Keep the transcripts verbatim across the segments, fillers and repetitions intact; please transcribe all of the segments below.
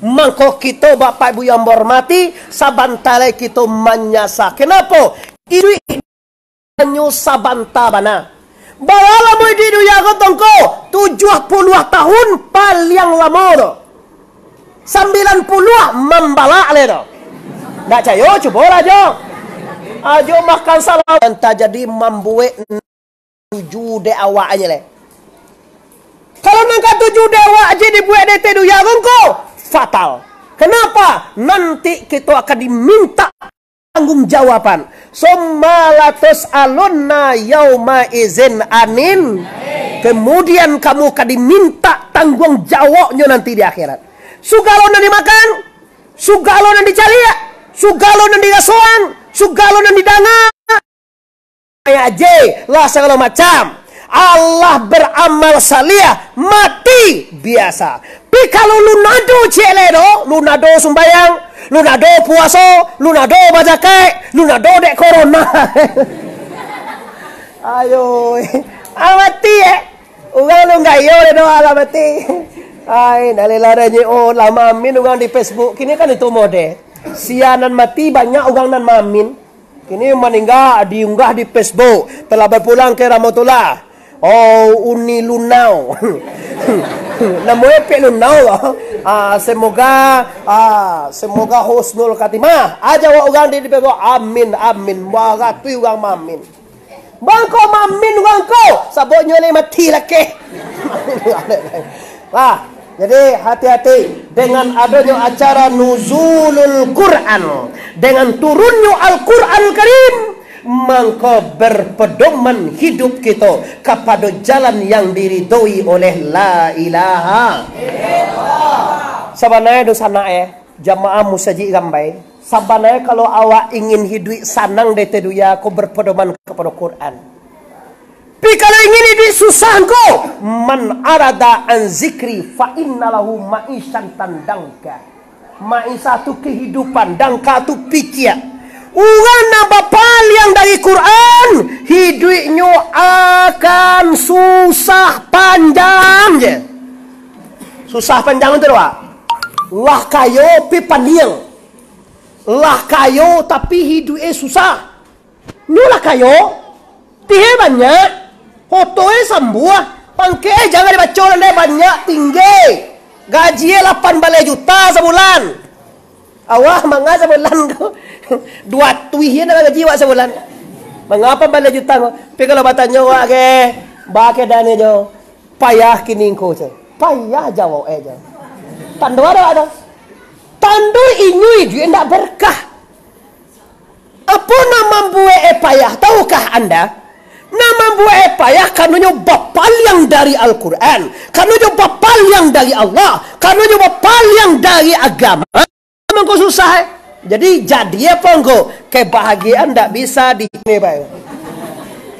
mangko kito, Bapak Ibu yang bahormati, sabanta lai kito manyasa. Kenapo? Iduik hanyo sabanta bana. Bara lamo iduik dunia ko, Tongko? Tujuah puluah tahun paliang lamo tu. Sambilan puluah mambalak lai tu. Ndak cayo, cubolah jo. Ajo makan salam. Nan tajadi mambuek tuju dek awak aja lai. Kalau nan katuju dek awak aja dibuek dek Teh Duya Tongko, fatal. Kenapa? Nanti kito akan diminta tanggung jawaban. Summa latus'alunna yauma izin anin. Kemudian kamu akan diminta tanggung jawabnyo nanti di akhirat. Sugalo nan dimakan, sugalo nan dicaliak, sugalo nan dirasoan, sugalo nan didanga, aje lah sagalo macam. Alah baramal saliah, mati biasa. Pi kalau lunado ciek lai do, lunado sumbayang, lunado puaso, lunado bajakai, lunado dek corona. Ayo, ah, mati, eh. Urang tu gaya dek doa lah mati. Ai, nalilah dah nyo, oh, lah mamin urang di Facebook. Kini kan itu mode. Sia nan mati banyak urang nan mamin. Kini maningga diunggah di Facebook. Telah berpulang ke Rahmatullah. Oh, Uni Lunau. Namonyo Pek Lunau lah. Ah, semoga, ah, semoga husnul khatimah. Aja awak urang di, di Facebook. Amin, amin. Baratuih urang mamin. Bangko mamin urang ko, sababnyo lai mati lakeh. Wah, jadi hati-hati dengan adonyo acara Nuzulul Quran, dengan turunnyo Al-Quran Karim, mangko berpedoman hidup kito kapado jalan yang diridhoi oleh La Ilaha. Sabananyo dosa nak, eh. Jamaah musajik rambai, sabananyo kalau awak ingin hiduik sanang dek Teh Duya ko berpedoman kapado Quran. Tapi kalau ingin hiduik susah ko, man arada an zikri fa inna lahu ma'isyatan dangka. Ma'isyah tu kehidupan, dangka tu piciak. Urang nan bapaliang dari Quran, hiduiknyo akan susah panjang je. Susah panjang tu, Wak. Lah kayo, pi paniang. Lah kayo, tapi hiduik e susah. Nyo lah kayo, tih e banyak, hoto e sambuah, pangkek e jangan dibaco nan banyak, tinggi. Gaji e lapan baleh juta sabulan. Awak manga sabulan ko? Duo tuih e nak gaji awak sabulan. Manga lapan baleh juta ko? Tapi kalau batanyo awak ke, ba ke dane jo. Payah kini ngko, ceh. Payah jawok e, ceh. Tando ado, ado. Tando inyo iduik ndak berkah. Apo nan mambuek e payah, tahukah Anda? Nan mambuek e payah karanonyo bapaliang dari Al-Quran, karanonyo bapaliang dari Allah, karanonyo bapaliang dari agama. Mangko susah, eh. Jadi, jadi apo ngko? Kebahagiaan ndak bisa di-,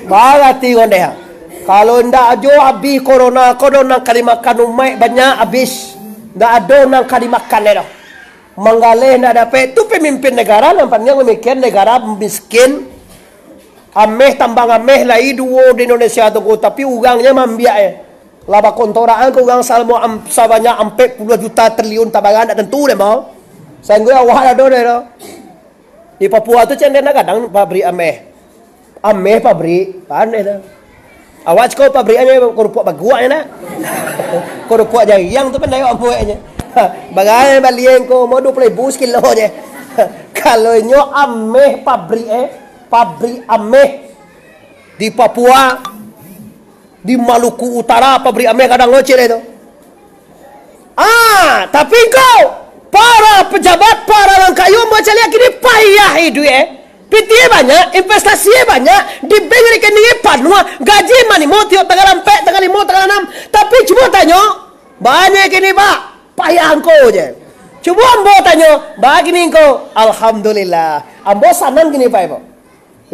barati ngondeh. Kalau ndak ajo abih corona ko, do nan ka dimakan umaik banyak abih. Ndak ado nan ka dimakan e doh. Manggaleh ndak dapek. Tu pemimpin negara nan pandiang mamikian negara miskin. Ameh tambang ameh lai duo di Indonesia tu ko, tapi urangnyo mambiak e. Lah bakontorakan ka urang salamo am-, sabanyak ampek puluah juta triliun tabarang ndak tantu deh, mau. Sainggo awak ado deh tu. Di Papua tu cek den gadang pabrik ameh. Ameh pabrik, pandai tu. Awak cako pabrik ameh, karupuak baguak je nak. Karupuak jariang tu pandai awak buek je. Bagai baliang ko, mau duo puluah ribu sakilo je. Kalau inyo ameh pabrik, eh, pabrik ameh di Papua, di Maluku Utara, pabrik ameh gadang lo cek tu. Ah, tapi ngko, para pejabat, para urang kayo, ambo caliak kini payah iduik, eh. Pitih banyak, investasi banyak, di bank rekening panuah, gaji manimo tiok tanggal ampek, tanggal limo, tanggal anam. Tapi cubo tanyo, banyak kini, Pak, payah ngko je. Cubo ambo tanyo, baa kini ngko? Alhamdulillah. Ambo sanang kini, Pak, Ibu.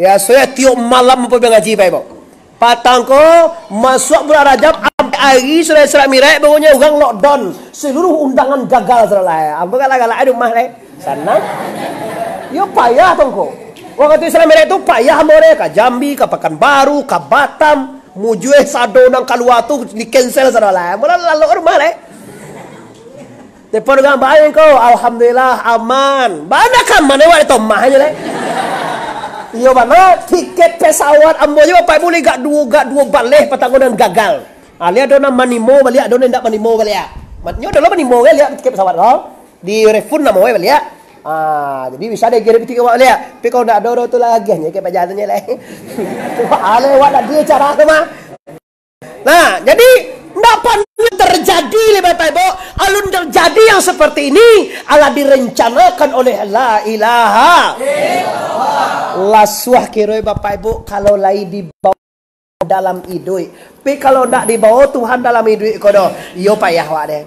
Biasonyo tiok malam ambo mangaji, Pak, Ibu. Patang ko, masuak bulan Rajab, ampek ari sudah Isra Miraj, pokoknyo urang lockdown. Seluruh undangan gagal, sudah lah. Ambo galak-galak di rumah, lai. Sanang. Yo payah, Tongko. Wakatu Isra Miraj tu payah ambo, lai. Ka Jambi, ka Pakanbaru, ka Batam. Mujueh sado nan kalua tu di-cancel, sudah lah. Ambo lah lalok rumah, lai. Telepon urang, "Baik ko?" "Alhamdulillah, aman." Bana ka aman, awak di tomah aja lai. Iyo bana, tiket pesawat ambo jo Bapak Ibu lai gak duo, gak duo baleh patang ko nan gagal. Ah, liak ado nan manimo baliak, ado nan indak manimo baliak. Mat-, nyo ado lah manimo kan, liak tiket pesawat ko. Di refund namo baliak. Ah, jadi bisa deh kirim tiket awak baliak. Tapi kalau ndak ado, ado tu lah agiahnyo ke pajalan nyo lai. Aleh, awak tadi cara tu mah. Nah, jadi ndak pernah terjadi lai, Bapak Ibu. Alun terjadi yang seperti ini, alah direncanakan oleh la ilaha. Lasuah kiro, Bapak Ibu, kalau lai dibawa dalam iduik. Tapi kalau ndak dibawa Tuhan dalam iduik ko doh, iyo payah wak deh.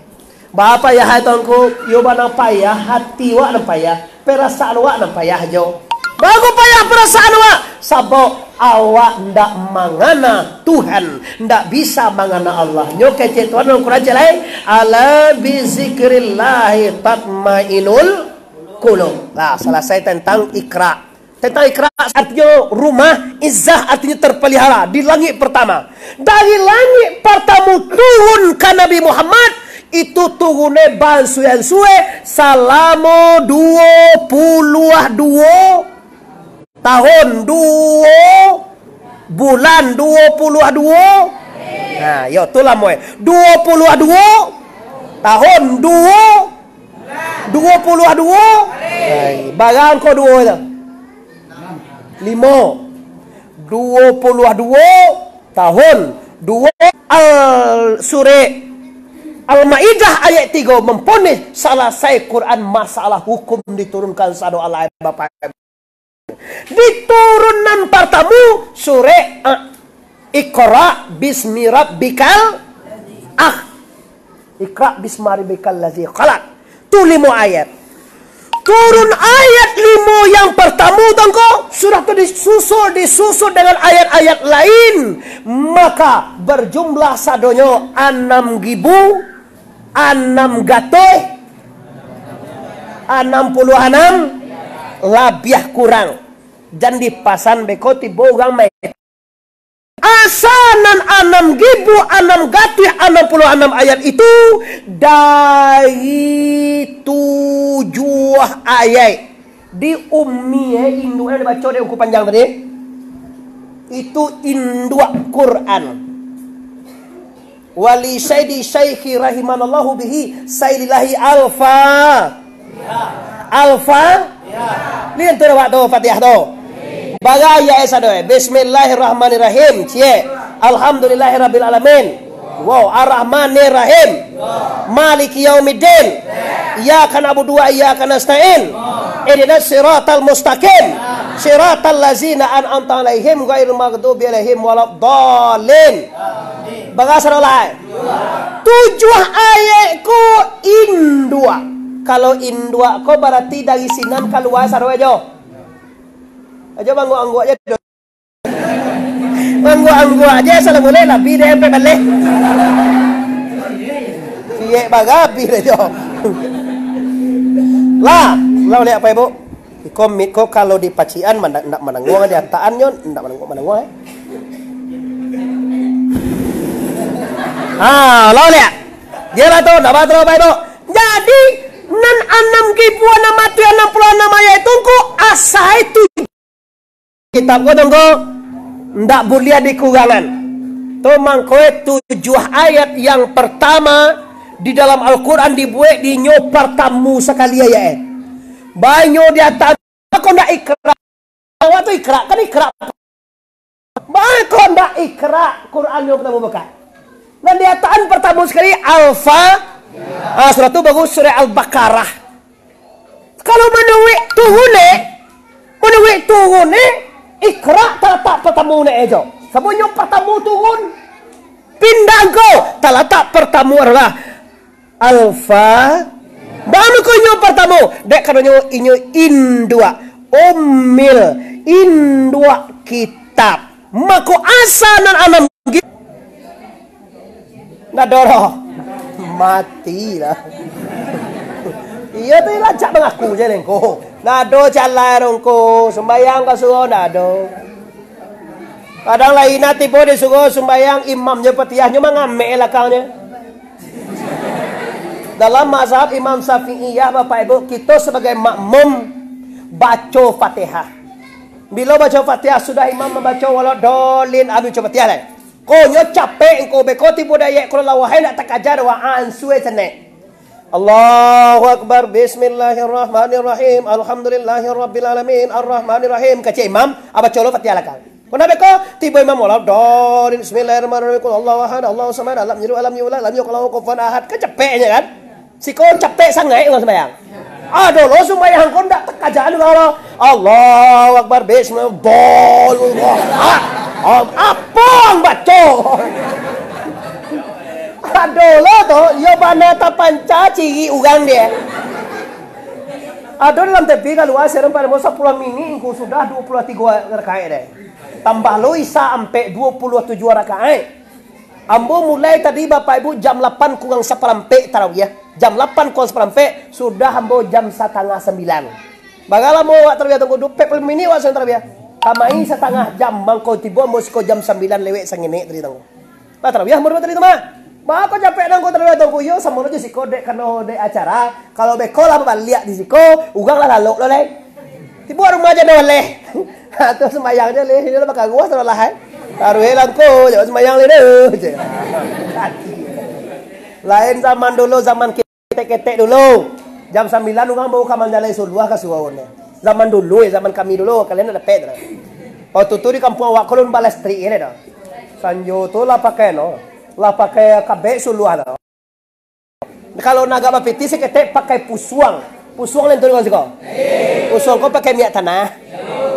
Ba payah hai Tuangku, iyo bana payah, hati wak nan payah, perasaan wak nan payah jo. Bagu payah perasaan wak, sabab awak ndak mangana Tuhan, ndak bisa mangana Allah. Nyo kecek Tuhan dalam Quran cek lai, "Ala bizikrillahi tatmainul qulub." Lah, selesai tentang Iqra. Tentang Iqra artinyo rumah, Izzah artinyo terpelihara di langik pertama. Dari langik pertama turun ka Nabi Muhammad, itu turunnyo bansue-ansue salamo duo puluah duo tahun, duo bulan, duo puluah duo. Nah, yo, tu lamo, eh. Duo puluah duo tahun, duo, duo puluah duo. Hai, bara ko duo tu? Limo. Duo puluah duo tahun, duo. Al-, surek Al-Maidah ayat tigo memponis salasai Quran masalah hukum diturunkan sado Allah, Bapak. Di turun nan partamu, surek, ah, Iqra bismi rabbikal, ah, Iqra bismi rabbikal ladzi khalaq. Tu limo ayat. Turun ayat limo yang partamu, Tuangku, sudah tu disusul, disusul dengan ayat-ayat lain. Maka, berjumlah sadonyo anam ribu anam gatuih anam puluah anam, labiah kurang. Jan dipasan beko tibo urang mai. Asa nan anam ribu anam gatuih anam puluah anam ayat itu dari tujuah ayat. Di ummi, eh, induak yang dibaco dek Ungku Panjang tadi. Itu induak Quran. Wali Sayyidi Syaikhi rahimanallahu bihi, Sayyidillahi Alfa. Alfa. Lian tu awak tu, Fatihah tu. Bara ayat sado, eh. Bismillahirrahmanirrahim. Ciek. Alhamdulillahirabbil alamin. Wow, Arrahmanirrahim. Maliki yaumiddin. Iyyaka na'budu wa iyyaka nasta'in. Ihdinas siratal mustaqim. Siratal lazina an'amta alaihim ghairil maghdubi alaihim waladdallin. Bara sado lai. Tujuah ayat ko induak. Kalau induak ko bararti dari sinan kalua sado jo. Ajo bangguak-angguak je. Angguak-angguak je, salah mulai lah, bi deh, sampai baleh. Ciek bagabi deh, jo. Lah, lah, liek, Bapak Ibu. Iko mik ko kalau dipacian, mana-, ndak manangguang, diatakan nyo, ndak manangguang, manangguang, eh. Ah, lah, liek. Dia lah tu, ndak batul, Bapak Ibu. Jadi, nan anam ribu anam ratus anam puluh anam ayat itu, ko asai tu. Kitab ko, Tuangku, ndak buliah dikurangan. Tu mangko tujuah ayat yang pertama di dalam Al-Quran dibuek di nyo partamu sakali ayat, eh. Banyo di atas, ko ndak Iqra. Awak tu Iqra, kan Iqra. Bako ndak Iqra, Quran nyo partamu buka. Nan diatakan partamu sakali, Alfa. Ah, surah tu baru surah Al-Baqarah. Kalau manuruik turun, eh, manuruik turun, eh, Iqra talatak partamu nyo, eh, jo. Sabab nyo partamu turun. Pindah ko, talatak partamu adalah Alfa. Baa mangko inyo partamu? Dek karanonyo inyo induak, ummil, induak kitab. Mako asa nan anam gi-, ndak ado doh. Mati lah. Iyo tu lah, cak mangaku je lengko. Ndak ado calai rongko, sumbayang ka surau ndak ado. Kadang lai nan tibo di surau sumbayang, imam je patiah, nyo mangamek lakangnyo. Dalam mazhab Imam Syafi'iyah, Bapak Ibu, kito sabagai makmum baco Fatihah. Bilo baco Fatihah, sudah imam mambaco waladhdallin, amin, baco Fatihah lai. Ko nyo capek engko, beko tibo di ayat qul huwallahu ahad, ndak takaja doa, ansue sanek. Allahu Akbar, Bismillahirrahmanirrahim, Alhamdulillahirabbil alamin, Arrahmanirrahim. Kecek imam, ah, baco lo Fatihah lah kan. Ko ndak beko, tibo imam, waladhdallin, Bismillahirrahmanirrahim, qul huwallahu ahad, Allahu samad, lam yalid walam yulad, lam yakul lahu kufuwan ahad. Kan capek nyo kan? Siko capek sangaik urang sumbayang. Ado lo sumbayang ko ndak takaja urang lo. Allahu Akbar, Bismillah, Allahu Akbar. Apo ang baco? Ado lo tu, yo bana tapanca ciri urang dia. Ado dalam T V kalua, siaran pado sapuluah minik, ngku sudah dua puluah tigo rakaat deh. Tambah lo Isya ampek, dua puluah tujuah rakaat. Ambo mulai tadi, Bapak Ibu, jam lapan kurang saparampek tarawiah. Jam lapan kurang saparampek, sudah ambo jam satangah sambilan. Bara lamo awak tarawiah, Tuangku? Dua puluah minik awak sambilan tarawiah. Tambahi satangah jam, mangko tibo ambo siko jam sambilan lewek sangenek tadi, Tuangku. Lah tarawiah ambo tadi tu mah. Baa kok capek nan ko tarawiah, Tuangku? Yo, samo lo jo siko dek, karano dek acara. Kalau beko lah babaliak di siko, urang lah lalok lo lai. Tibo rumah jan baleh. Ha, tu sumbayang se leh, inyo lah bakaruah sudah lah, eh. Taruih langko, jangan sumbayang leh doh, cek. Lain zaman dulu, zaman ketek-ketek dulu. Jam sambilan urang baru ka manjalai suluah ka surau ne. Zaman dulu, eh, zaman kami dulu, kalian ndak dapek tu. Waktu tu di kampuang awak ko alun balistrik, ye, dah. Sanjo tu lah pakai, no. Lah pakai kabek suluah, no. Kalau nak agak bapitih saketek, pakai pusuang. Pusuang lain tu dengan siko. Pusuang ko pakai minyak tanah.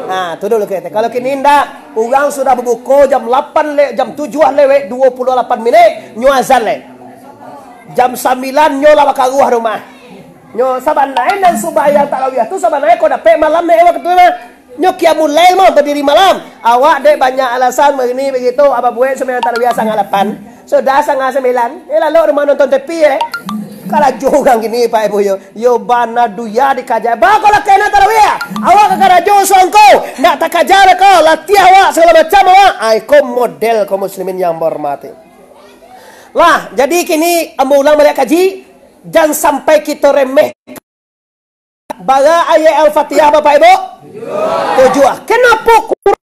Ha, tu dulu kito. Kalau kini indak, urang sudah babuko jam lapan le-, jam tujuah lewek dua puluah lapan minik, nyo azan le. Jam sambilan nyo lah bakaruah rumah. Nyo sabana nan sumbayang tarawiah tu sabana ko dapek malam ne waktu tu mah. Nyo qiyamul lail mah, badiri malam. Awak dek banyak alasan, bagini, bagitu, abah buek sumbayang tarawiah sangah lapan. Sudah sangah sambilan, eh, lalok rumah nonton T V, eh. Karajo urang kini, Pak Ibu, yo. Yo bana duya dikaja. Ba, kalau kena tarawiah, awak ka karajo suangko. Nak takaja ko, latiah awak, sagalo macam awak. Ai, ko model kaum muslimin yang bahormati. Lah, jadi kini ambo ulang baliak kaji, jan sampai kito remeh. Bara ayat Al-Fatihah, Bapak Ibu? Tujuah. Tujuah. Kenapo kurang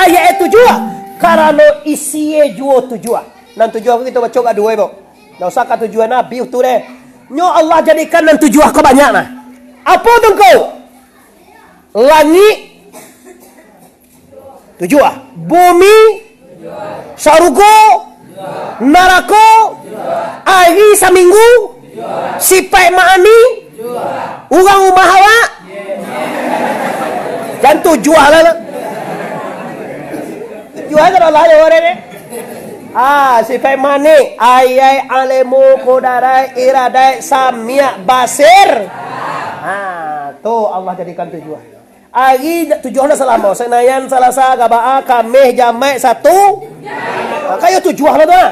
ayat tujuah? Karano isinyo juo tujuah. Nan tujuah ko kito baco ka duo, Ibu. Ndak usah ka tujuah nan abih tu deh. Nyo Allah jadikan nan tujuah ko banyak nah. Apo tu ngko? Langik, tujuah. Bumi, sarugo, narako, ari saminggu, sipaik ma'ani, urang rumah awak. Jan tujuah lah, lah. Tujuah kan Allah yo, orang ni. Ah, sipaik ma'ani, ayai, alemu, kudarai, iradai, samiak, basir. Ah, tu Allah jadikan tujuah. Ari tujuah lah salamo, Senayan, Salasa, Gabaa, Kameh, Jamaik, Satu. Ha, kayo tujuah lah tu lah.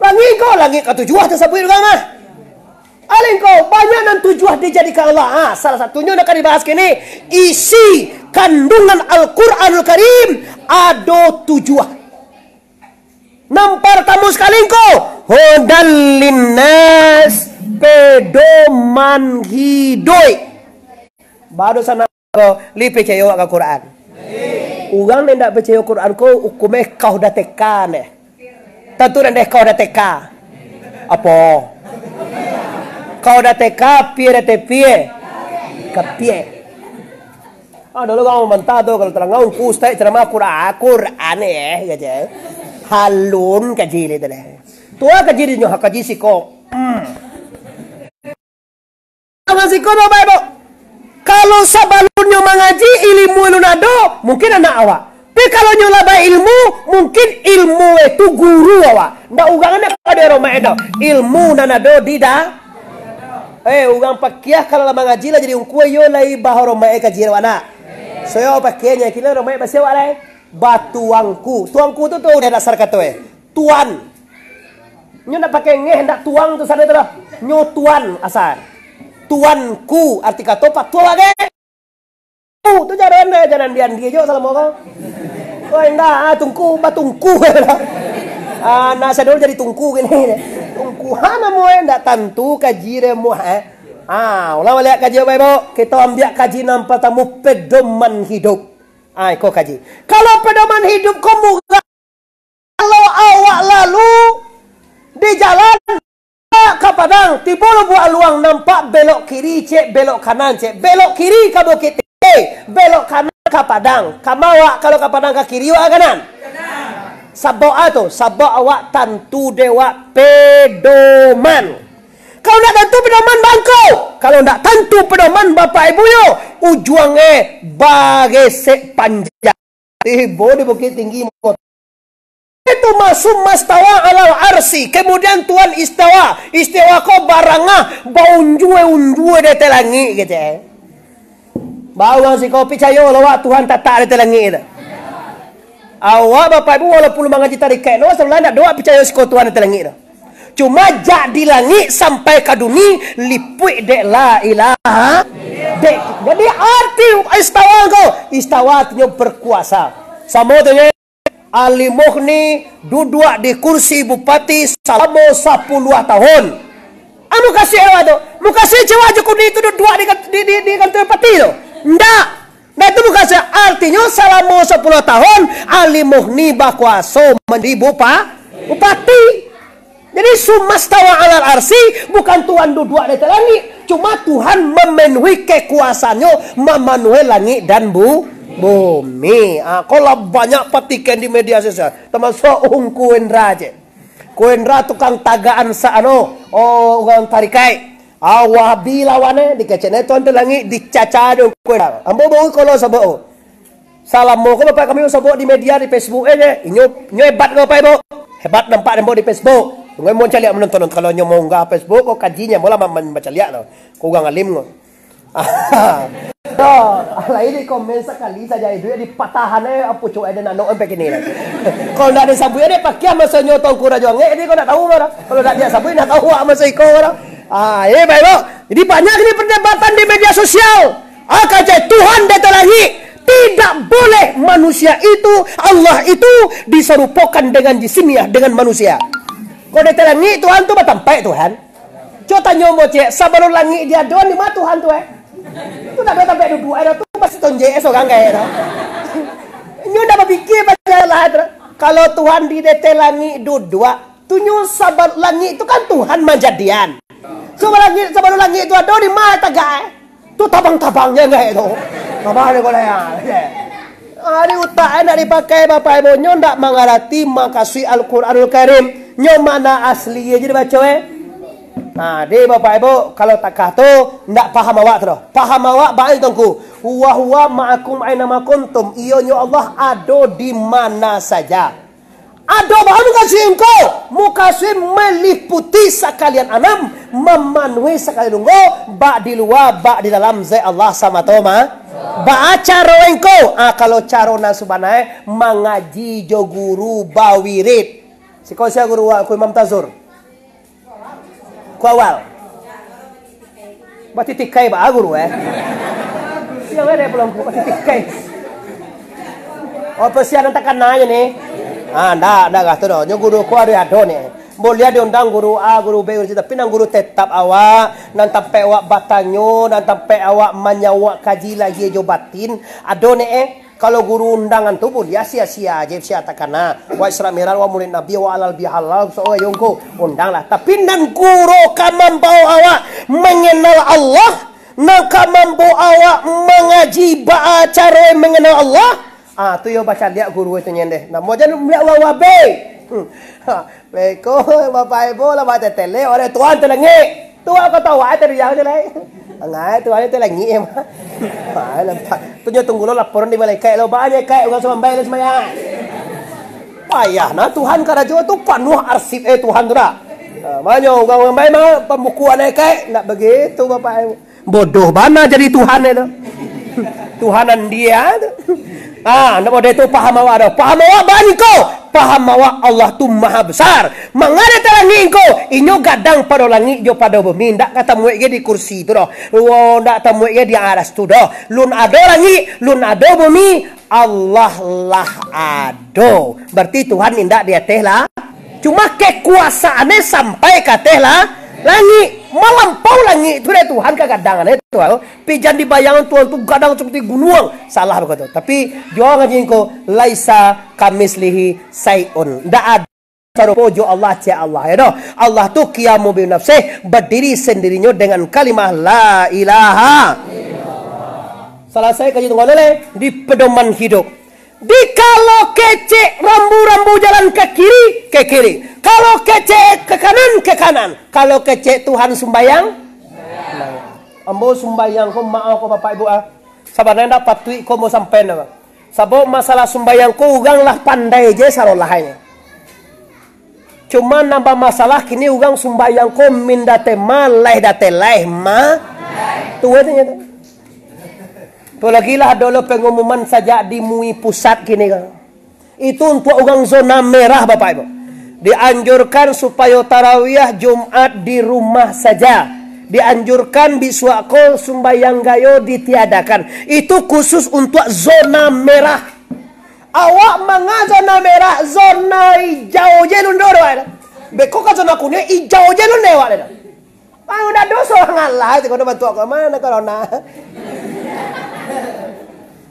Langik ko, langik ka tujuah tasabuik urang lah. Aling ko, banyak nan tujuah dijadikan Allah. Ha, salah satunyo nak dibahas kini, isi kandungan Al-Quranul Karim ado tujuah. Nan partamo sakali ko, hudal linnas, pedoman hiduik. Bado sanak ko, lai picayo awak ka Quran? Urang nan indak picayo Quran ko, ukumnyo kau dah teka neh. Tantu nan deh kau dah teka. Apo? Kau dah teka, pie dah tepie. Kapie. Ah, dulu urang mantah tu, kalau tarang ungku ustaz ceramah Quran, Quran eh, kato. Halun kaji le tu deh. Tua kaji di nyo, kaji siko. Hmm. Kawan siko tu baik, Bu. Kalau sabalunnyo mangaji, ilmu alun ado, mungkin anak awak. Tapi kalau nyo lah bailmu, mungkin ilmu itu guru awak. Ndak urang nak ka dihoromai doh. Ilmu nan ado di da-, eh, urang pakiah kalau lah mangaji lah jadi ungku, iyo lai bahoromai kaji awak nak. Soyo pakiahnyo, kini horomai basiah awak lai. Batuangku. Tuangku tu, tu udah dasar kato, eh. Tuan. Nyo ndak pakai ngeh, ndak tuang tu sana tu doh. Nyo tuan asa. Tuanku, arti kato patuah awak ke? Tu, tu jalan deh, jalan dian dia jo salamo ko. Oh, indak, ah, tungku, batungku. Anak sadonyo jadi tungku kini. Tungku, ha, namo e ndak tantu kaji deh muah, eh. Ah, ulang baliak kaji, Bapak Ibu. Kita ambiak kaji nan partamo, pedoman hidup. Ah, iko kaji. Kalau pedoman hidup ko murah, kalau awak lalu di jalan ka Padang, tibo Lubuak Aluang, nampak belok kiri, cek, belok kanan, cek. Belok kiri ka Bukittinggi, belok kanan ka Padang. Ka ma awak kalau ka Padang, ka kiri wak ka kanan? Sabab a tu, sabab awak tantu dek wak pedoman. Kalau ndak tantu pedoman, bangko. Kalau ndak tantu pedoman, Bapak Ibu yo, ujuang e bagesek panjang. Tibo di Bukittinggi, mo-, itu masuk mastawa alal arsi. Kemudian Tuhan istawa. Istawa ko barangah, baunjua-unjua di ateh langik, gitu, eh. Baa urang siko picayo lo wak Tuhan tatak di ateh langik tu? Awak, Bapak Ibu, walaupun mangaji tarikaik no, sabalah ndak doa picayo siko Tuhan di ateh langik tu. Cuma jak di langik sampai ka duni, lipuik dek la ilaha. Dek, jadi arti istawa ko, istawa artinyo berkuasa. Samo tu nyo, Al-Mughni duduak di kursi bupati salamo sapuluah tahun. Amu kasih awak tu, mukasuik cewek Jukuni tu duduak di, di, di, di kantua bupati tu? Ndak. Nah, itu bukan se-, artinyo, salamo sapuluah tahun, Ali Mughni bakuaso mandiri bupa-, bupati. Jadi, sumastawa alal arsi, bukan Tuhan duduak di atas langik. Cuma Tuhan memenuhi kekuasaannya, memenuhi langit dan bu-, bumi. Ah, kalau banyak patikan di media sosial, termasuk Ungku Indra je. Ko Indra tukang tagakan sa-, anu, oh, urang tarikaik. Ah, Wahabi lawan e, dikecek nyo Tuhan tu langik, dicaca dek Ungku Indra. Ambo baru kalau sabok. Salamo ko bapak kami sabok di media, di Facebook e je. Inyo, inyo hebat ko, Bapak Ibu. Hebat nampak dek ambo di Facebook. Tunggu ambo caliak manonton, kalau inyo maunggah Facebook ko, kajinyo ambo lah ma-, ma-, bacaliak tu. Ko urang alim ko. Yo, lai di komen sakali saja itu, yo, dipatahan e, apo cowok ado nanok sampai kini lah. Kalau ndak disabuik, ado pakiah masonyo Tuanku Rajo Angek, jadi kau ndak tahu, mah. Kalau ndak disabuik, ndak tahu awak maso iko, mah. Ah, eh, baik, Bok. Jadi banyak ni perdebatan di media sosial. Ah, kata Tuhan di atas langik, tidak boleh manusia itu, Allah itu diserupakan dengan jisimiah, dengan manusia. Kalau di atas langik, Tuhan tu batampek, Tuhan. Cubo tanyo ambo ciek, sabalun langik diadoan, di ma Tuhan tu, eh? Tu ndak ado tampek duduak, eh, tu pasti tonjek, eh, sorang kayak tu. Inyo ndak bapikia pasal lah tu. Kalau Tuhan di ateh langik duduak, tu nyo sabal-, langik tu kan Tuhan manjadian. Sabab langik, sabalun langik tu ado, di ma tagak, eh? Tu tabang-tabang je anggaik tu. Tabang ni kolai, ah. Ari utak e ndak dipakai, Bapak Ibu, nyo ndak mangarati makasuik Al-Quranul Karim. Nyo makna asli aja dibaco, eh. Nah, di Bapak Ibu, kalau takah tu, ndak paham awak tu doh. Paham awak baik, Tuanku. "Huwa, huwa ma'akum aina ma kuntum." Iyo nyo Allah ado di mana saja. Ado baa mukasuik engkau? Mukasuik meliputi sakalian anam, mamanuhi sakalian lungguah, bak di lua, bak di dalam, zat Allah samato ma-, baa caro engkau? Ah, kalau caro nan sabana e, mangaji jo guru bawirid. Siko sia guru awak, Ungku Imam Tazur? Ku awal. Batitikai baa guru, eh. Sia ado pulang ku batitikai. Oh, sia nan takana je ni. Ah, ndak, ndak lah tu doh. Nyo guru ko ado, ado ni. Buliah diundang guru A, guru B, guru C, tapi nan guru tetap awak, nan tampek awak batanyo, nan tampek awak manyawak kaji lahia jo batin, ado ni, eh. Kalau guru undangan tu buliah sia-sia aja, sia takana. Wa Isra Mi'raj, wa Maulid Nabi, wa halal bihalal, so, yo, Ungku, undanglah. Tapi nan guru ka mambawa awak mangenal Allah, nan ka mambawa awak mangaji baa caro mangenal Allah, ah, tu yo bacaliak guru itu nyen deh. Namo jan meliak urang wabe. Hmm. Ha. Beko, Bapak Ibu, lah batetelek oleh Tuhan tu langik. Tu awak kata awak tadi yang je lai. Angai Tuhan tu langik, ya, Mak. Ha, nampak. Tu nyo tunggu lo laporan di malaikat lo, banyak kaik urang sumambai lah sembahyang. Payah nah Tuhan karajo tu, panuah arsip, eh, Tuhan tu dah. Ha, banyak urang sumambai mah pambukuan, eh, kaik. Ndak begitu, Bapak Ibu. Bodoh bana jadi Tuhan itu. Tuhan andia tu. Ah, ndak bodoh itu paham awak dah. Paham awak bangko. Paham awak Allah tu maha besar. Mangada ta langik ko, inyo gadang pado langik jo pado bumi. Ndak ka tamuik ge di kursi tu doh. Wo, ndak tamuik ge di aras tu doh. Lun ado langik, lun ado bumi, Allah lah ado. Berarti Tuhan indak di ateh lah. Cuma kekuasaannya sampai ka ateh lah, langik. Malampau langik tu dek Tuhan, kagadangannyo Tuhan. Pijan dibayangkan Tuhan tu gadang seperti gunuang. Salah bakato. Tapi, juo ngaji ko, "Laisa kamislihi syai'un." Ndak ado sarupo jo Allah, cek Allah, ya doh. Allah tu qiyamu bi nafsih, berdiri sendirinya dengan kalimah la ilaha. Salasai kaji tunggal lele di pedoman hidup. Dikalo kecek rambu-rambu jalan ke kiri, ke kiri. Kalau kecek ke kanan, ke kanan. Kalau kecek Tuhan sumbayang, ambo sumbayang ko, maaf ko, Bapak Ibu, ah. Sabananyo ndak patuik ko mau sampai ndak, Bang. Sabab masalah sumbayang ko urang lah pandai je sarolahnyo. Cuma nan bamasalah kini urang sumbayang ko min date ma, laih date laih ma. Tu aja tu. Apolagi lah ado lo pengumuman sajak di M U I pusat kini ko. Itu untuak urang zona merah, Bapak Ibu. Dianjurkan supayo tarawih Jumat di rumah saja. Dianjurkan bisuak ko sumbayang gayo ditiadakan. Itu khusus untuak zona merah. Awak manga zona merah, zona ijau je lun do awak tu. Beko ka zona kuniang, ijau je lun dek awak tu. Ah, udah doso ngalah tu, kau bantu aku, mana corona?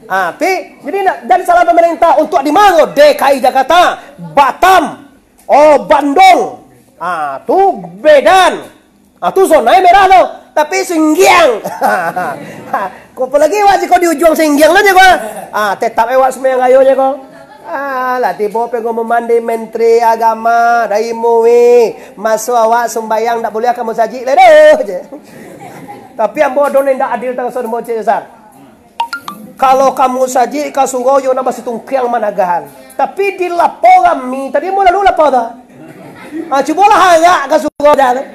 Ah, pi, jadi nak, dan salah pemerintah untuk di mana? D K I Jakarta, Batam, oh, Bandung. Ah, tu Medan. Ah, tu zona merah tu. Tapi Singgiang. Kau apa lagi awak siko di ujuang Singgiang lah je kau. Ah, tetap awak sembahyang gayo je kau. Ah, lah tibo pengumuman di Menteri Agama, dari M U I. Maso awak sumbayang ndak buliah ka musajik lai doh, je. Tapi ambo ado nan indak adil tang so ambo cek Sar. Kalau ka musajik ka surau yo nambah situngkiang managahan. Tapi di lapau rami, tadi ambo lalu lapau tu. Ah, cubolah arak ka surau dah tu.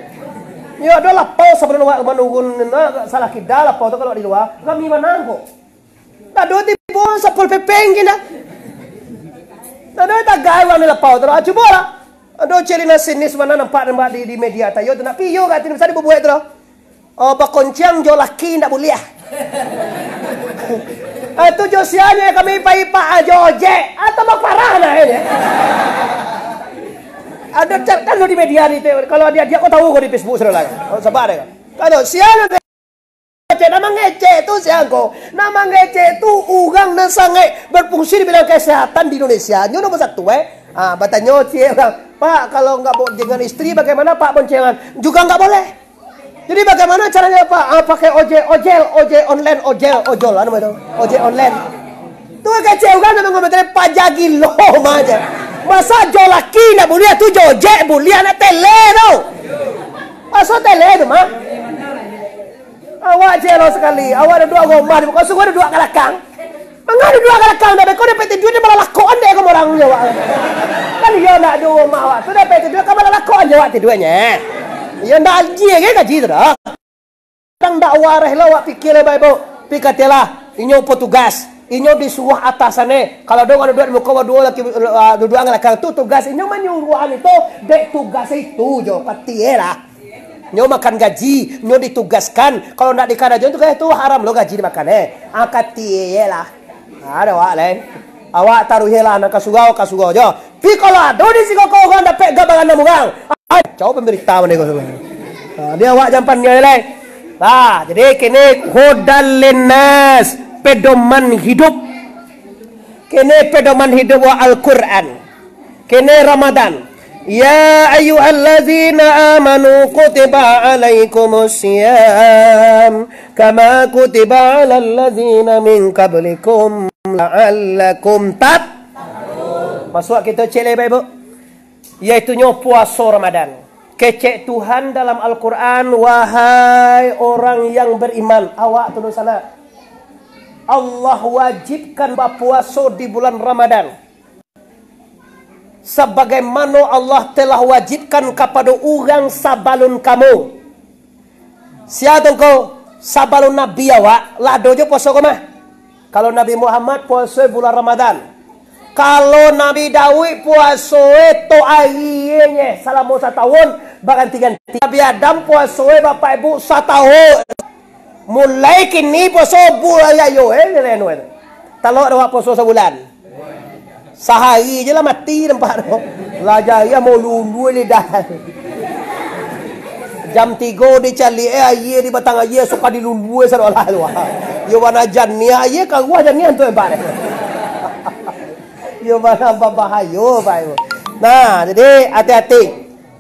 Yo ado lapau sabalun awak manurun, nah, salah kida lapau tu kalau di lua, rami manang ko. Ndak ado tibo Satpol P P mungkin dah. Ndak ado tagai urang di lapau tu lah. Cubolah. Ado cek lina sinis mano nampak, nampak di, di media tayo tu. Nak piyo ka ati bisa dibubuek tu lah. Oh, bakonciang jo laki ndak buliah. Ah, tu jo sianyo kami pai pak, ah, jo ojek. Ah, tambah parah nah ini. Ado cek kan di media di, kalau dia, dia kau tahu kau di Facebook sudah lah. Oh, sabar deh. Kalau sianyo Cek, nak mangecek tu sia ko. Nak mangecek tu urang nan sangaik berfungsi di bidang kesehatan di Indonesia. Nyo nomor satu, eh. Ah, batanyo ciek urang, "Pak, kalau nggak bo-, dengan istri bagaimana, Pak, boncengan?" Juga nggak boleh. Jadi bagaimana caranya, Pak? Ah, pakai ojek, ojel, ojek online, ojel, ojol, anu itu. Ojek online. Tu kecek urang nak ngomong tadi pajagi lo aja. Masa jo laki nak buliah tu jo ojek buliah nak tele tu. Masa tele tu mah. Awak je lo sakali, awak duduak rumah di muko, suruah duduak ka lakang. Manga duduak ka lakang, dah beko dapek tidur, dia malah lakoan dek ka urang je awak. Kan iyo ndak di rumah awak tu dapek tidur, kan malah lakoan je awak tiduanyo. Iyo ndak aji ke gaji tu dah. Kadang ndak wareh lo awak pikir lah baik-baik. Pikatilah, inyo petugas, inyo disuruah atasan eh. Kalau dong duduak di muko, duduak laki, ah, duduak ka lakang tu tugas inyo manyuruahan itu, dek tugas itu jo, pati eh lah. Nyo makan gaji, nyo ditugaskan. Kalau ndak dikarajoan tugas tu haram lo gaji dimakan, eh. Ah, katie lah. Ah, ada awak lain. Awak taruih lah, nak ka surau, ka surau jo. Pi kalau ado di siko ko urang dapek gambaran enam urang. Ah, cau pemberita mane ko. Ah, dia awak jampan dia lai. Nah, jadi kini hudan linnas, pedoman hidup. Kini pedoman hidup wa Al-Quran. Kini Ramadan. Ya ayyuhallazina amanu kutiba alaikumus siyam kama kutiba alal ladzina min qablikum la'allakum tat-, masuk kita cek lai baik, Bu. Yaitunyo puaso Ramadan. Kecek Tuhan dalam Al-Quran, "Wahai orang yang beriman," awak tu sanak. Allah wajibkan bapuaso di bulan Ramadan. Sabagaimano Allah telah wajibkan kapado urang sabalun kamu. Sia tu ngko, sabalun Nabi awak, lah ado jo puaso ko mah. Kalau Nabi Muhammad puaso bulan Ramadan. Kalau Nabi Daud puaso e tok ari e nye, salamo satahun, baganti-ganti. Nabi Adam puaso e, Bapak Ibu, satahun. Mulai kini puaso bulan ayo, eh, ni anu, eh. Talok dah awak puaso sabulan. Sahari je lah mati nampak tu. Lah jariah mau lulua lidah. Jam tigo dicaliak, eh, aia di batang aia, suka dilulua sadolah tu. Iyo bana janiah, aia karuah janiah tu, empat. Iyo bana babahayo, Pak Ibu. Nah, jadi hati-hati.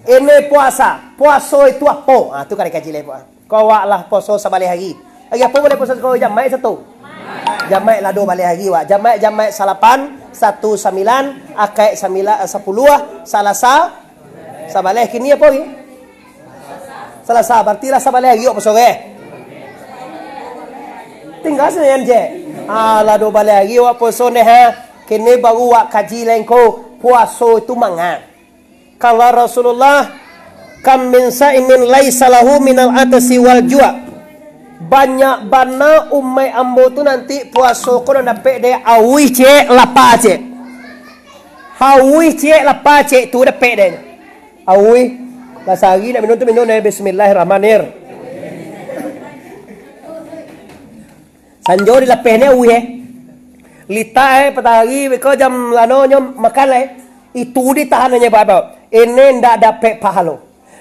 Ini puasa. Puaso itu apo? Ah, tu ka dikaji lai, Pak. Ko awak lah puaso sabaleh hari. Hari apo buliah puaso ko? Jamaik Satu. Jamaik lah duo baleh hari, wak. Jamaik, Jamaik salapan, satu sambilan, akaik sambilan, eh, sapuluah, Salasa, sabaleh. Kini apo lagi? Salasa, barati lah sabaleh hari wak puaso, eh. Tingga Sinin, je. Ah, lah duo baleh hari wak puaso neh, ha. Kini baru wak kaji lai ko, puaso itu manga. Kala Rasulullah, "Kam min saimin laisa lahu minal atasi wal jua'." Banyak bana umaik ambo tu nanti puaso ko nan dapek dek auih ciek, lapa ciek. Auih ciek, lapa ciek tu dapek dek. Auih, lah sahari nak minum tu minum dek bismillahirrahmanirrahim. Sanjo dilapeh ni auih, eh. Litak, eh, patahari beko jam lano nyo makan lah, eh. Itu ditahan nyo, Bapak. Ini ndak dapek pahalo.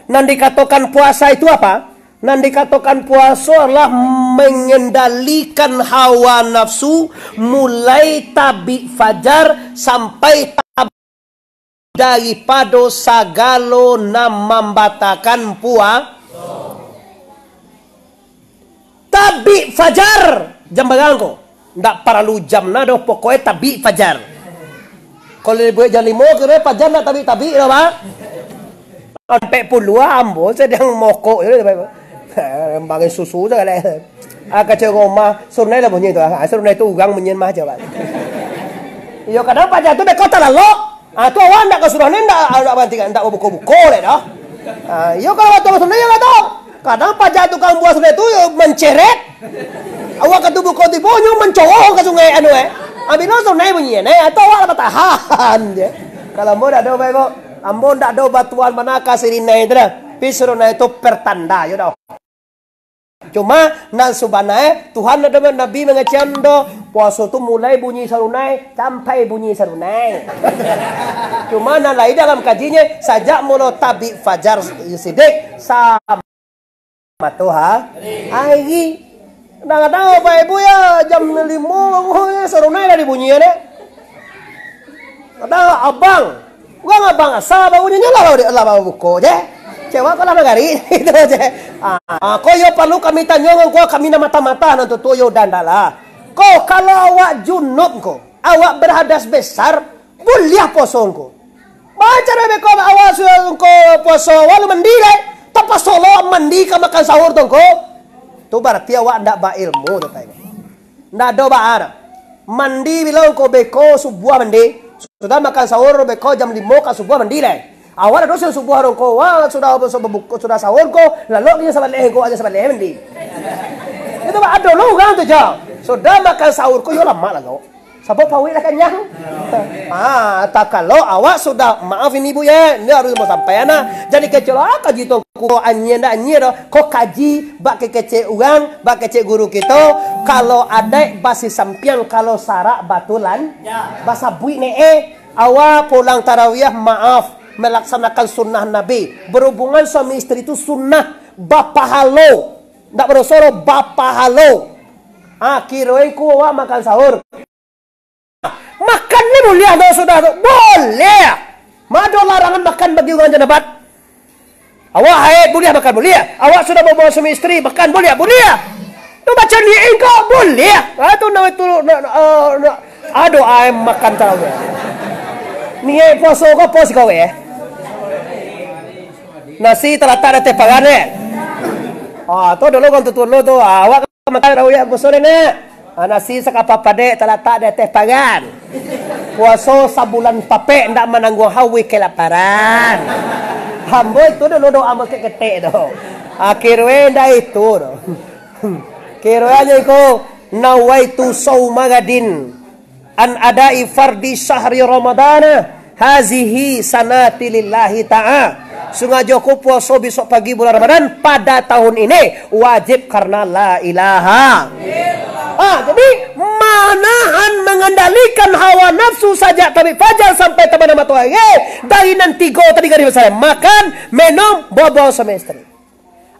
Nan dikatokan puasa itu apa? Nan dikatokan puaso adalah mengendalikan hawa nafsu mulai tabik fajar sampai tab-, daripado sagalo nan mambatakan pua-, tabik fajar. Jam bara ko? Ndak paralu jam na doh, pokoknyo tabik fajar. Kalau dibuek jam limo, kiro fajar ndak tabik-tabik doh, Pak. Ampek puluah ambo sadang mokok je, Pak. Kambang susu sagaleh. Ah, kacau rumah, surunai lah bunyi tu. Ah, surunai tu urang bunyi mah je, Pak. Iyo, kadang fajar tu beko talalok. Ah, tu awak ndak ka surah ni, ndak, ndak baranti, ndak babuko-buko dek doh. Ah, iyo, kalau waktu ka surah ni, iyo, ndak tahu. Kadang paja tukang buah sungai tu, yo, manceret. Awak ka tu buko tibo, nyo mancoroh ka sungai anu, eh. Abih no surah ni bunyi, eh, atau awak lah batahan, je. Kalau ambo ndak ado, baik, kok. Ambo ndak ado batuan mana ka sirinai tu dah. Pi surah ni tu pertanda, yo, doh. Cuma, nan sabana, eh, Tuhan ado Nabi mangecek do, puaso tu mulai bunyi sarunai, sampai bunyi sarunai. Cuma, nan lain dalam kajinyo, sajak mulo tabik fajar sidik, sa-, matoha-, ari. Kadang-kadang, Bapak Ibu, ya, jam limo, oh, ya, sarunai lah dibunyian, eh. Kadang abang, urang abang asa baru nyo lah, lah, lah babuko je. Cewek ko lah magari, itu je. Ah, ah, ko yo paralu kami tanyo ngko, kami nan mata-mata nan tuo-tuo yo dan dah lah. Ko, kalau awak junub ko, awak berhadas besar, buliah puaso ko. Baa caro beko awak sudah ko puaso, awak lu mandi lai, tapaso lo mandi ka makan sahur tu ko. Tu barati awak ndak bailmu tu, Pak. Ndak ado baa doh. Mandi bilo ko beko subuah mandi. Sudah makan sahur beko jam limo ka subuah mandi lai. Awak ado subuah ko, wah, sudah, sudah buko, sudah sahur ko, lalok nyo sabaleh ko, aja sabaleh mandi. Itu ado lo urang tu, jo. Sudah makan sahur ko, yo lamak lalok. Sabab paruik lah kanyang. Ah, takalo awak sudah, maaf ini, Bu, ya, ini harus mau sampai, nah. Jadi kecil, ah, kaji tu, ko anyie ndak anyie doh. Ko kaji, bak kecek urang, bak kecek guru kito, kalau adaik basi sampiang, kalau sarak batulan, basabuik ne, eh. Awak pulang tarawih, maaf, melaksanakan sunnah Nabi. Berhubungan suami isteri tu sunnah, bapahalo. Ndak badoso doh, bapahalo. Ah, kiroin ko awak makan sahur. Makan ni buliah tu sudah tu. Buliah. Ma ado larangan makan bagi urang janabat? Awak haid buliah makan buliah. Awak sudah babuang suami isteri makan buliah, buliah. Tu baco niat engkau buliah. Ah, tu na-, tu na-, na-, ah, na-, ado ai makan tarawih. Niat puaso ko apo siko, eh? Nasi talatak di ateh paran, eh? Ah, tu dulu kan tu dulu tu. Ah, awak makan tarawih puaso ni, nak. Ah, nasi sakapa padek talatak di ateh paran. Puaso sabulan papek ndak manangguang hauih kelaparan. Ambo itu dulu doa mangketek-ketek tu. Akhirnyo ndak itu tu. Kironyo iko, "Nawaitu sauma gadin an adai fardi syahri Ramadana hazihi sanati lillahi ta'a." Sangajo ko puaso bisuak pagi bulan Ramadan pada tahun ini wajib karena la ilaha. Ha, jadi, manahan, mangendalikan hawa nafsu sajak tabik fajar sampai tabanam matoari, dari nan tigo tadi gadih basarang, makan, minum, babuah suami isteri.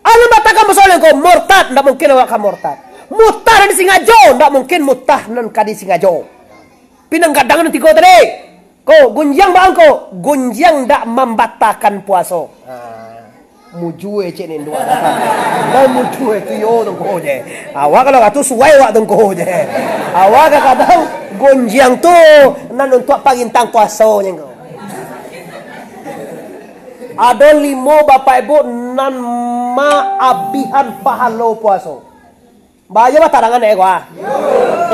Alun batakan basoal ko, murtad, ndak mungkin awak ka murtad. Mutah nan disingajo, ndak mungkin mutah nan ka disingajo. Pinang gadang nan tigo tadi. Ko, gunjiang baa ko? Gunjiang ndak mambatakan puaso. Ha. Mujue cek ni dua. Dah mujue tu yo tungku je. Awak kalau katu suai awak tungku je. Awak kadang-kadang gunjiang tu nan untuak parintang puaso nyo ko. Ado limo bapak ibu nan maabihan pahalo puaso. Bayo batarangan dek ko ah.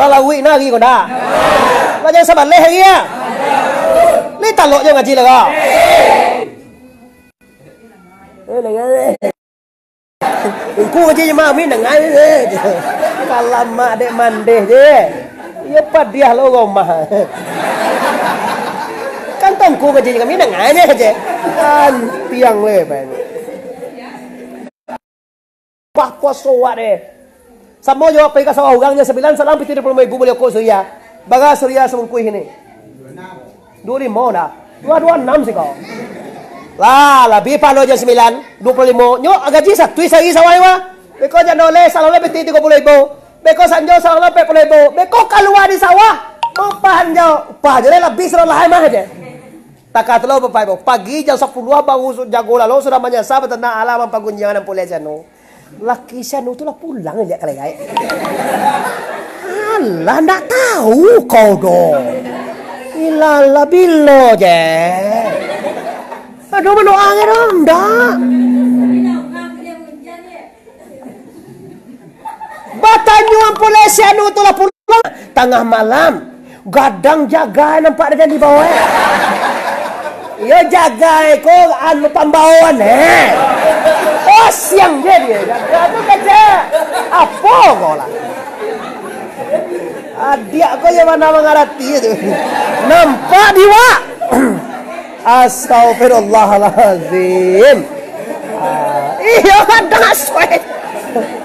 Lah lauik na hari ko ndak? Lah jan sabaleh hari ah. Lai talok jo ngaji lah ko. Eh, dengar eh. Ungku ngaji je mami dengar eh. Kalamak dek mandeh je. Iyo padiah lo rumah. Kan tongku ngaji je kami dengar je. Antiang le banyak. Bah puaso awak deh. Samo jo pai ka sawah urang jam sambilan, salang pitih duo puluah limo ribu bali rokok Surya. Bara Surya sabungkuih ini? Duo limo dah. Duo, duo anam siko. Lah, labiah pahalo jam sambilan, duo puluah limo. Nyo gaji satu sahari sawah iwa. Beko jan doleh, salang pitih tigo puluah ribu. Beko sanjo, salang ampek puluah ribu. Beko kalua di sawah. Upah anjo. Upah je lah, labiah sudah lah mah je. Takah tu lo, Bapak Ibu. Pagi jam sapuluah baru su-, jago lalu, sudah manyasa batanak alah mampagunjiang nan pulai sianu. Laki sianu tu lah pulang jak ka Legaik. Alah, ndak tahu kau doh. Ilalah, bilo je. Aduh, mano angin doh, ndak. Batanyo pulai sianu tu lah pulang tangah malam. Gadang jagai nampak dari bawah. Iyo jagai ko anu pambawaan eh. Oh siang je dia. Jagai tu kecek. Apo ko lah. Adiak ko yang mana mangarati tu. Nampak diwak. Astagfirullahalazim. Ah, iyo, kadang asoe.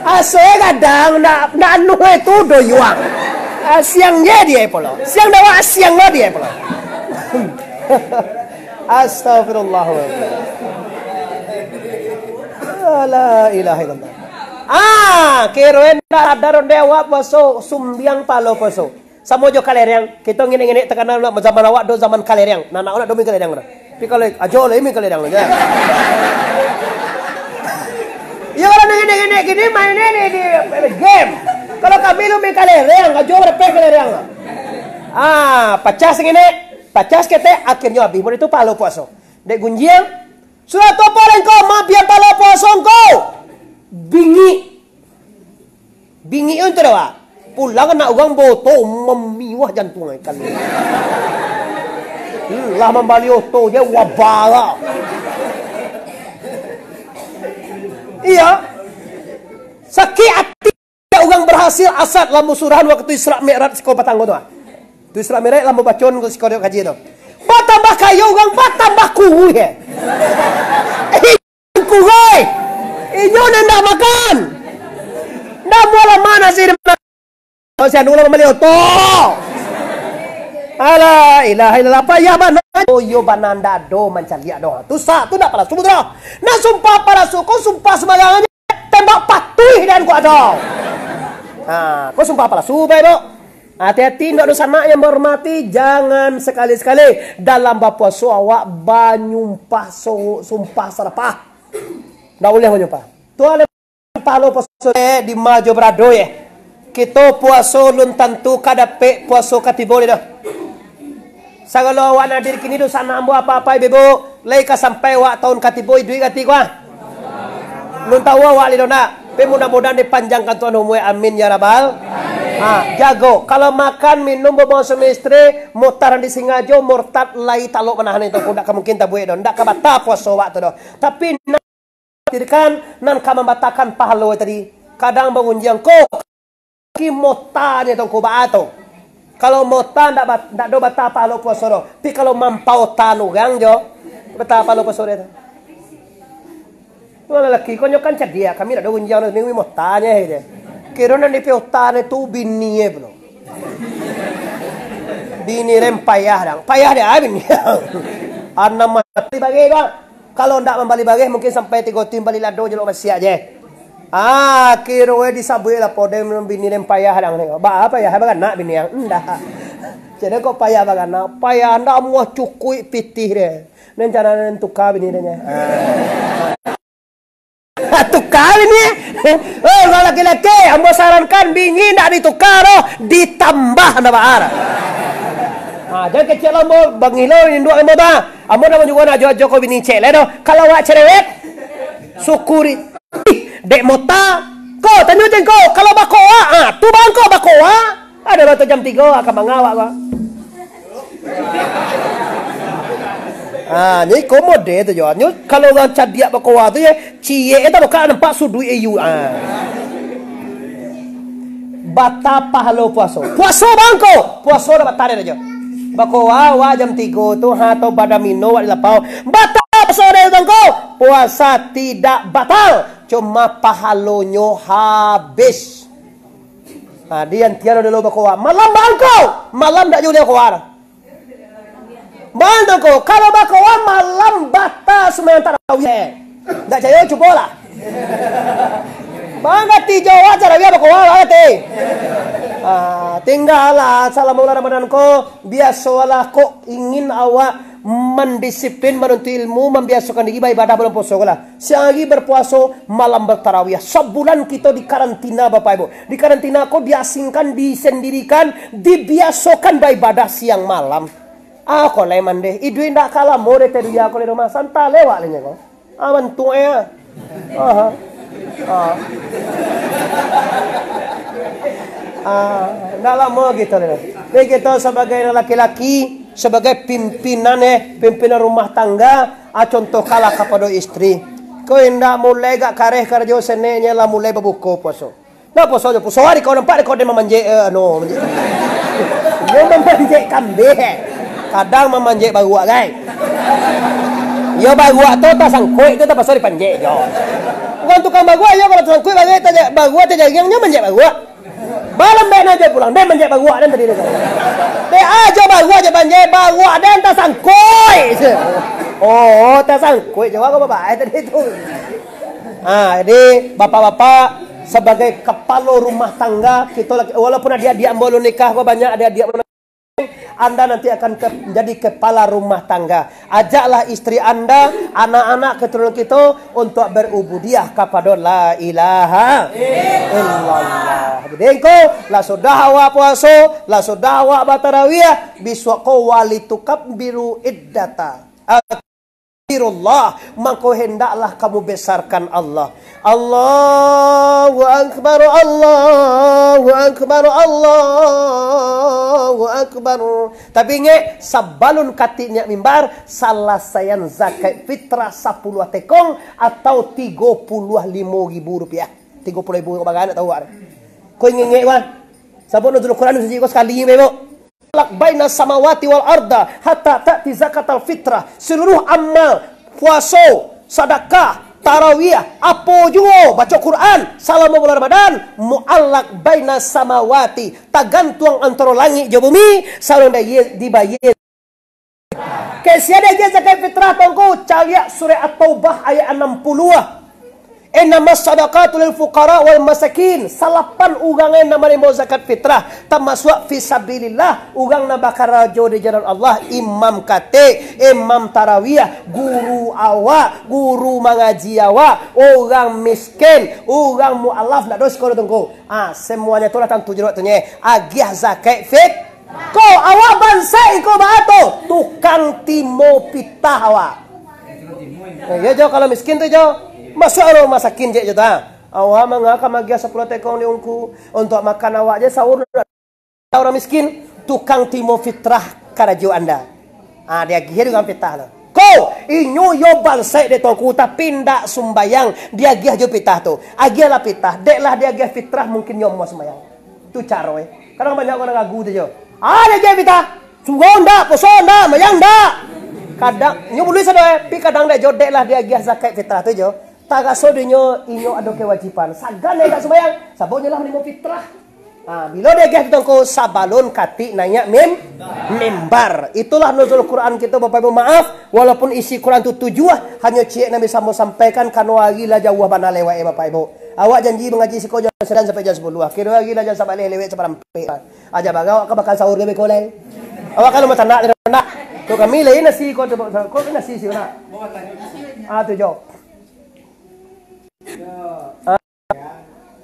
Asoe kadang ndak, ndak anu itu doyuang. Ah, siang je dia pulo. Siang dawa siang lo dia pulo. Astagfirullahalazim. La ilaha illallah. Ah, kiroen ndak sadar onde awak puaso, sumbiang palo puaso. Samo jo kalereang, kito ngenek-ngenek takana zaman awak do zaman kalereang. Nah, anak awak do main kalereang dah. Tapi kalau ajo lah main kalereang lah. Iyo kalau ngenek-ngenek gini main ni di game. Kalau kami lu main kalereang, ajo berpeh kalereang lah. Ah, pacah sengenek, pacah seketek, akhirnyo habis. Mun itu palo puaso. Dek gunjiang, sudah tu apo lai ko, mabian palo puaso ko. Bingik. Bingik tu dah, Pak. Pulang anak urang boto mamiwah jantuang ai kali. Hmm, lah mambali oto je wabah lah. Iya. Sakik ati urang berhasil asat lah musurahan waktu Isra Mi'raj siko patang ko tu, ah. Tu Isra Mi'raj lah mubacon ko siko dek kaji tu. Batambah kayo urang, batambah kuruih, eh. Kuruih. Inyo nan ndak makan. Ndak mualah mana sih. Kalau si anu lah mambali oto. Alah, ilaha illallah, payah bana. Oh, iyo bana ndak ado mancaliak doh. Tu sa, tu ndak palasu tu doh. Nak sumpah palasu, kau sumpah sembarangan je. Tembak patuih dan kuat doh. Ha, kau sumpah palasu, baik, Bok. Hati-hati, ndak dosa nak yang menghormati, jangan sekali-sekali dalam bapuaso awak banyumpah so, sumpah sarapah. Ndak buliah banyumpah. Tu ado pahalo puaso, eh, di ma jo barado, eh. Kito puaso lun tantu ka dapek puaso ka tibo lai doh. Sagalo awak nan hadir kini dosa nak ambo apa-apa, Ibu, lai ka sampai awak taun ka tibo iduik ati ko ah. Lun tahu awak lai doh nak. Tapi mudah-mudahan dipanjangkan Tuhan umur, amin ya rabbal. Ha, jago. Kalau makan, minum, babuang suami isteri, mutah nan disingajo, murtad lai talok manahan itu, ndak ka mungkin tabuek doh. Ndak ka batal puaso awak tu doh. Tapi nak khawatirkan nan ka mambatakan pahalo tadi. Kadang bangunjiang ko, ki mota nyo tongko baa tu. Kalau mota ndak bat-, ndak do bata pahalo puaso doh. Tapi kalau mampaotan urang jo, bata pahalo puaso dia tu. Wah, lalaki ko nyo kan cadiak, kami ndak do gunjiang doh, minggu mota nyo je. Kiro nan di piota ne tu bini e pulo. Bini den payah dang. Payah dek ai bini. Anam mati bagi ko. Kalau ndak mambali bareh, mungkin sampai tigo tim bali lado jalok basiak je. Ah, kiro e disabuik lah, podem bini den payah dang ni. Ba payah baganak bini ang. Ndak. Jadi kok payah baganak, payah ndak amuah cukuik pitih deh. Rencana den tuka bini den je. Ah. Tuka bini. Oh, kalau laki-laki, ambo sarankan bini ndak dituka doh, ditambah ndak baa. Ah, jan kecek lah ambo, bangih lo induak ambo ta. Ambo ndak juo nak ajo-ajo ko bini cek lai doh. Kalau awak cerewet, syukuri. Ih, dek mota. Ko, tanyo cen ko, kalau bakoa, ah, tu bangko bakoa. Ado lah tu jam tigo, ah, ka manga awak ko. Ah, nyo iko mode tu jo. Nyo kalau urang cadiak bakoa tu ye, ciek e tabukak nampak suduik iyu. Ah. Bata pahalo puaso. Puaso bangko. Puaso dah bata dek jo. Bakoa awak jam tigo tu, ha, atau badamino awak di lapau. Bata puaso dek bangko. Puasa tidak batal. Cuma pahalonyo habis. Ha, di antian dulu bakoa. Malam bangko. Malam dak juo bakoa. Bang ko, kalau bakoa malam bata sumbayang tarawih. Ndak cayo, cubolah. Bang, ganti jo tarawih bakoa, bang, ganti. Ah, tinggalah salamo bulan Ramadan ko, biasolah kok ingin awak mandisiplin, manuntut ilmu, mambiasokan diri baibadah bulan puaso ko lah. Siang hari berpuaso, malam bertarawih. Sabulan kito di karantina, Bapak Ibu. Di karantina ko diasingkan, disendirikan, dibiasokan baibadah siang malam. Ah, ko lai mandeh. Iduik ndak ka lamo deh teh dunia ko di rumah. Santa lewat lah nyo ko. Ah, bantuak e. Aha. Ah. Ah, ndak lamo gitu deh. Jadi kito sabagai laki-laki, sabagai pimpinan eh, pimpinan rumah tangga, ah, contohkanlah kapado istri. Ko indak mulai gak kareh karajo seneknyo lah mulai babuko puaso. Nah, puaso jo, puaso hari kau nampak dek kau den mamanjek, eh, anu, manjek. Iyo mamanjek kambiang. Kadang mamanjek baruak, gai. Iyo baruak tu tasangkuik tu tapakso dipanjek jo. Bukan tukang baruak, iyo kalau tasangkuik baruak tajak, baruak tajak jariang nyo manjek baruak. Balambek nan jo pulang, den manjek baruak den tadi tu. Dek ajo baruak jo panjek, baruak den tasangkuik. Oh, tasangkuik jo baruak babaai tadi tu. Ah, jadi bapak-bapak, sabagai kapalo rumah tangga, kito laki, walaupun adiak-adiak ambo alun nikah ko, banyak adiak-adiak anda nanti akan ke, menjadi kepala rumah tangga. Ajaklah istri anda, anak-anak, keturunan kito untuk berubudiah kapado la ilaha illallah. Jadi engko, lah sudah awak puaso, lah sudah awak batarawiah, bisuak ko walitukabbiru iddata. Astagfirullah, mangko hendaklah kamu besarkan Allah. Allahu Akbar, Allahu Akbar, Allahu Akbar. Tapi ingek, sabalun katik naiak mimbar, salasaian zakat fitrah sapuluah tekong atau tigo puluah limo ribu rupiah. Tigo puluah ribu ko bara, ndak tahu awak. Ko ingek-ingek, wan. Sabab Nuzul Quran sajik ko sakali, Bapak Ibu. Lak baina samawati wal arda hatta ta'ti zakatal fitrah. Seluruh amal, puaso, sadakah, tarawih, apo juo, baco Quran, salamo bulan Ramadan, muallak baina samawati, tagantuang antaro langik jo bumi, salamo dibayie, dibayie. Kesian aja zakat fitrah, tongko, caliak surah At-Taubah ayat anam puluah. Innamas sadaqatu lil fuqara wal masakin. Salapan urang nan manarimo zakat fitrah, tamasuak fisabilillah, urang nan bakarajo di jalan Allah, imam katik, imam tarawih, guru awak, guru mangaji awak, urang miskin, urang mualaf, ndak doh sikolah tongko. Ah, semuanya tu lah tantu jo waktunyo. Agiah zakat fit-, Ko, awak bansaik ko baa tu? Tukang timo pitah awak. Eh, iyo jo, kalau miskin tu jo. Masuak rumah sakin cek jo ta. Awak manga ka magiah sapuluah tekong di ungku. Untuak makan awak je sahur. Urang miskin, tukang timo fitrah karajo anda. Ah, diagiah tukang pitah tu. Ko, inyo iyo bansaik dek tongku, tapi ndak sumbayang, diagiah jo pitah tu. Agiahlah pitah, dek lah diagiah fitrah, mungkin nyo amuah sumbayang. Tu caro, eh. Kadang banyak urang ragu tu jo. Ah, diagiah pitah. Surau ndak, puaso ndak, sumbayang ndak. Kadang, nyo buluih sado, eh. Tapi kadang dek jo, dek lah diagiah zakat fitrah tu jo. Taraso dinyo inyo ado kewajiban. Sagan nan indak sumbayang, sabab inyo lah manarimo fitrah. Ha, bilo diagiah tu tongko sabalun katik naiak mim-, mimbar. Itulah nuzul Quran kito, Bapak Ibu. Maaf, walaupun isi Quran tu tujuah, hanyo ciek nan bisa ambo sampaikan, karano ari lah jauah bana lewat, eh, Bapak Ibu. Awak janji mangaji siko jam sambilan sampai jam sapuluah. Kiro ari lah jam sabaleh lewat saparampek. Aja bagau awak ka makan sahur ka beko lai. Awak kan rumah tanak, tanak. Tu kami lain nasi ko tu, ko nasi si nak. Ah, tu jo. Ah,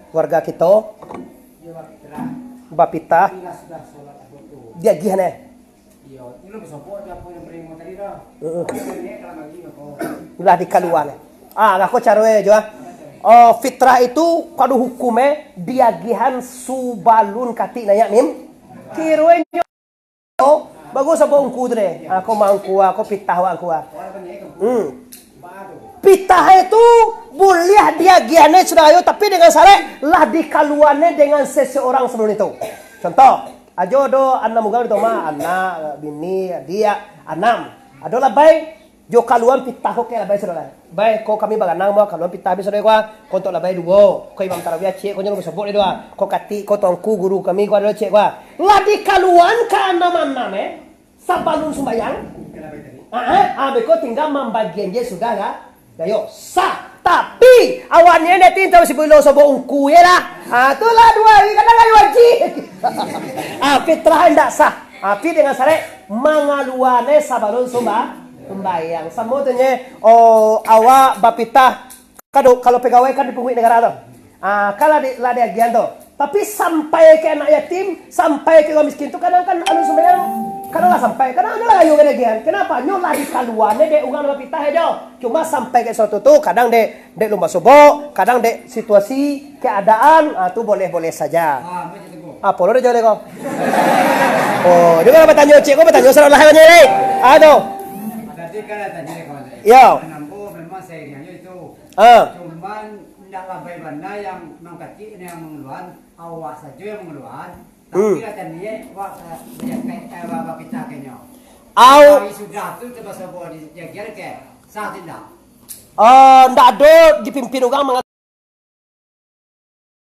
warga kito bapitah. Diagiah neh. Heeh. Lah dikaluan. Ah, ngako caro e jo, ah. Oh, fitrah itu kado hukum e diagiahan subalun katik naiak mim-, kiro inyo bagus apo ungku tu deh. Ah, ko mangku, ah, ko pitah wak angku, ah. Hmm. Pitah itu buliah diagiahan, saudara, tapi dengan syarat lah dikaluan dengan seseorang sebelum itu. Contoh, ajo do anam urang di rumah, anak, bini, adiak, anam. Ado labai, jo kaluan pitah ko ka labai, saudara. Bai, ko kami baganang, mau kaluan pitah bisa doi ko, ah. Ko untuak labai duo, ko imam tarawih acek, ko nyo basobok doi duo, ah. Ko katik, ko tuangku, guru kami, ko ado acek ko, ah. Lah dikaluan ka anam-anam, eh. Sabalun sumbayang. Ah, ah, ah, beko tingga mambagian je sudah lah. Dah yo, sah. Tapi, awak ni nanti tahu si bilo sobok ungku je lah. Ah, tu lah duo hari, kadang hari wajib. Ah, fitrah indak sah. Tapi dengan syarat mangaluan e sabalun sumba-, sumbayang. Samo tu nye, oh, awak bapitah. Kado, kalau pegawai kan dipunguik negara tu. Ah, kan lah di, lah diagian tu. Tapi sampai ke anak yatim, sampai ke urang miskin tu, kadang kan anu sumbayang, kadang lah sampai, kadang ado lah rayo ka diagian. Kenapa? Nyo lah dikaluan dek urang nan bapitah ajo. Cuma sampai ka suatu tu, kadang dek, dek lumba sobok, kadang dek situasi, keadaan, ah, tu boleh-boleh saja. Ah, macam tu, Bang. Apo lo dah jawab ko? Oh, dia kan batanyo cik ko, batanyo salah lah banyak lai. Ah, tu. Tadi kan dah tanya kawan tadi. Yo. Nampak memang saya ingatnya itu. Ah. Cuman ndak labai bana yang mangkatik, yang mangaluan, awak sajo yang mangaluan. Hmm. Tapi lah tadi, eh, wak, eh, dia kayak, eh, wak, wak kita kayaknya. Au. Hari sudah tu, tu bahasa buat di, dia kira ke, sah tidak? Ah, ndak ado dipimpin urang